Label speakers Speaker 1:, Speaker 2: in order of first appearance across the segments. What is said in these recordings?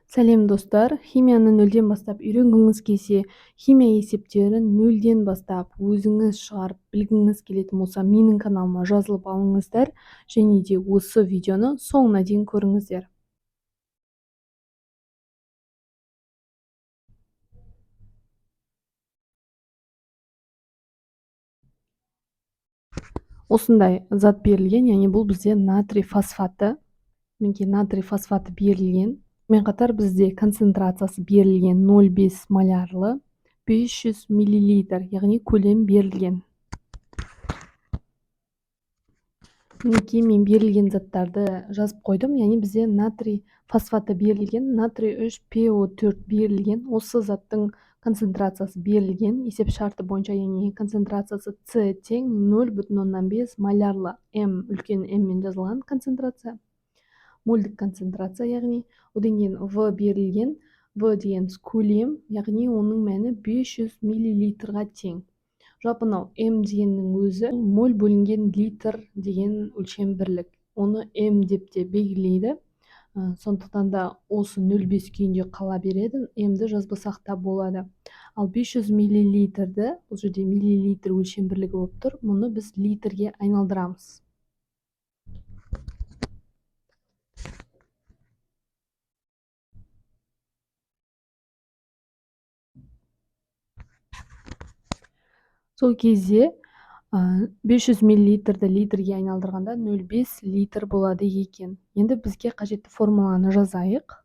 Speaker 1: Сәлем, достар! Химияны нөлден бастап үйренгіңіз келсе, химия есептерін нөлден бастап өзіңіз шығарып білгіңіз келетін болса, менің каналыма жазылып алыңыздар және де осы видеоны соңына дейін көріңіздер. Осындай зат берілген, яғни бұл бізде натрий фосфаты. Мінекей, натрий фосфаты берілген. Мен қатар бізде концентрациясы берілген 0,5 молярлы 500 миллилитр, яғни көлем берілген. Мінекей, мен берілген заттарды жазып қойдым, яғни бізде натрий фосфаты берілген, натрий 3 PO4 берілген. Осы заттың концентрациясы берілген есеп шарты бойынша, яғни концентрациясы С тең 0,5 молярлы М, үлкен М мен жазылған концентрация, мольдік концентрация, яғни одан кейін В берілген, В дегеніміз көлем, яғни оның мәні 500 миллилитрға тең. Жалпы мынау М дегеннің өзі моль бөлінген литр деген өлшем бірлік, оны М деп те белгілейді. Сондықтан да осы 0,5 күйінде қала береді, М-ді жазбасақ та болады. Ал 500 миллилитрді, бұл жерде миллилитр өлшем бірлігі болып тұр, мұны біз литрге айналдырамыз. Сол кезде 500 миллилитрді литрге айналдырғанда 0,5 литр болады екен. Енді бізге қажетті формуланы жазайық.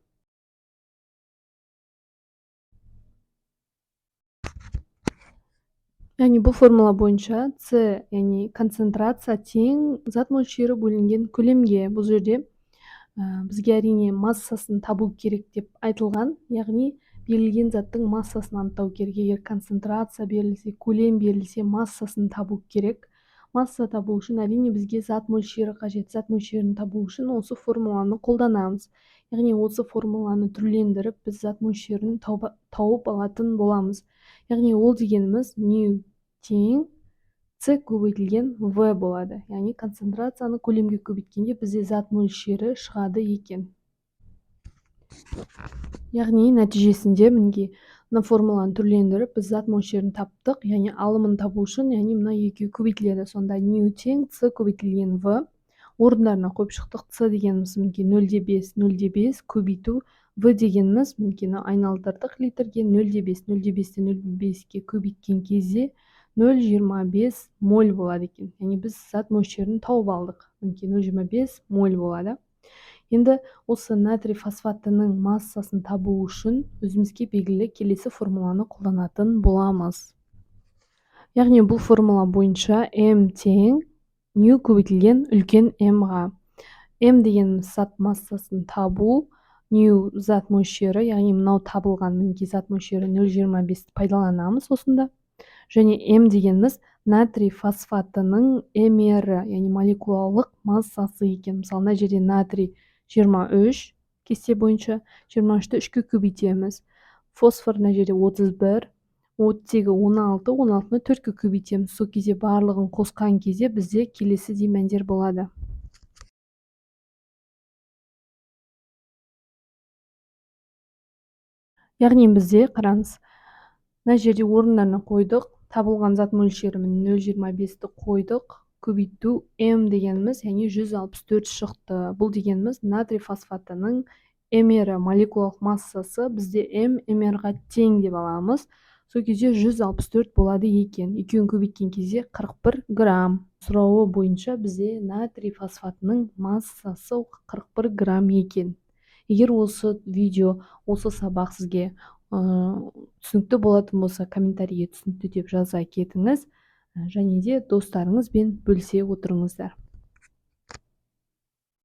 Speaker 1: Яғни бұл формула бойынша С, яғни концентрация тең зат мөлшері бөлінген көлемге. Бұл жерде бізге әрине массасын табу керек деп айтылған, яғни берілген заттың массасын анықтау керек. Егер концентрация берілсе, көлем берілсе, массасын табу керек. Масса табу үшін әрине бізге зат мөлшері қажет. Зат мөлшерін табу үшін осы формуланы қолданамыз. Яғни осы формуланы түрлендіріп біз зат мөлшерін тауып алатын боламыз. Яғни ол дегеніміз ню тең С көбейтілген В болады. Яғни концентрацияны көлемге көбейткенде бізде зат мөлшері шығады екен. Яғни нәтижесінде мінекей мына формуланы түрлендіріп біз зат мөлшерін таптық, яғни алымын табу үшін, яғни мына екеуі көбейтіледі. Сонда ню тең С көбейтілген В, орындарына қойып шықтық. С дегеніміз мінекей 0,5, 0,5 көбейту В дегеніміз мінекей мына айналдырдық литрге 0,5, 0,5-тен 0,5-ке көбейткен кезде 0,25 моль болады екен. Яғни біз зат мөлшерін тауып алдық. Мінекей 0,25 моль болады. Енді осы натрий фосфатының массасын табу үшін өзімізге белгілі келесі формуланы қолданатын боламыз. Яғни бұл формула бойынша М тең ню көбейтілген үлкен М-ға. М дегеніміз зат массасын табу, ню зат мөлшері, яғни мынау табылған мінекей зат мөлшері 0,25 пайдаланамыз осында. Және М дегеніміз натрий фосфатының МР, яғни молекулалық массасы екен. Мысалы, мына жерде натрий 23 кесте бойынша 23-ті 3-ке көбейтеміз. Фосфор мына жерде 31, оттегі 16, 16-ны 4-ке көбейтеміз. Сол кезде барлығын қосқан кезде бізде келесідей мәндер болады. Яғни бізде, қараңыз, мына жерде орындарына қойдық, табылған зат мөлшері 0,25-ті қойдық, көбейту М дегеніміз, яғни 164 шықты. Бұл дегеніміз натрий фосфатының МР молекулалық массасы бізде М МР-ға тең деп аламыз. Сол кезде 164 болады екен. Екеуін көбейткен кезде 41 грамм. Сұрауы бойынша бізде натрий фосфатының массасы 41 грамм екен. Егер осы видео, осы сабақ сізге түсінікті болатын болса, комментарийге түсінікті деп жаза кетіңіз. Және де достарыңызбен бөлісе отырыңыздар.